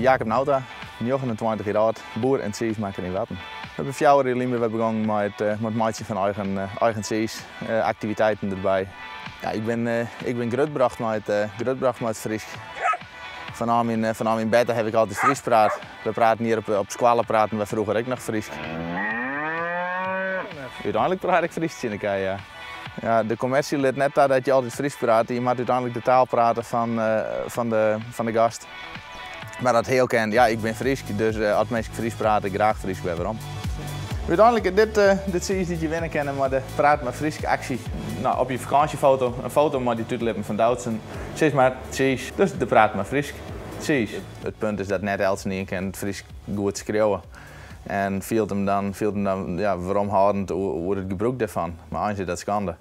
Jacob Nauta, 29 jier âld, boer en tsiismakker yn Warten. We binne 4 jier lyn wer begûn mei it meitsjen fan eigen tsiis, aktiviteiten derby. Ja, ik bin grutbrocht mei it Frysk. Fanôf myn berte ha ik altyd Frysk praat. We praten hjir op skoalle praten we froeger ek noch Frysk. Uteinlik praat ik Frysk tsjin de kij, ja. Ja, de kommersje lit net ta dat je altyd Frysk prate. Je moatte úteinlik de taal prate fan de gast. Mar dat hiel ken, ja, ik bin Frysk, dus as minsken Frysk prate, graach Frysk wer werom. Uteinlik, dit tsiis dy't je winne kinne mei de Praat mar Frysk aksje. No, op je fakânsjefoto, in foto mei dy tútlippen fan Doutzen. Sis mar, tsiis. Dus de Praat mar Frysk tsiis. It punt is dat net eltsenien kin it Frysk goed skriuwe. En fielt him dan, ja, weromhâldend oer it gebrûk dêrfan. Mar eins is dat skande.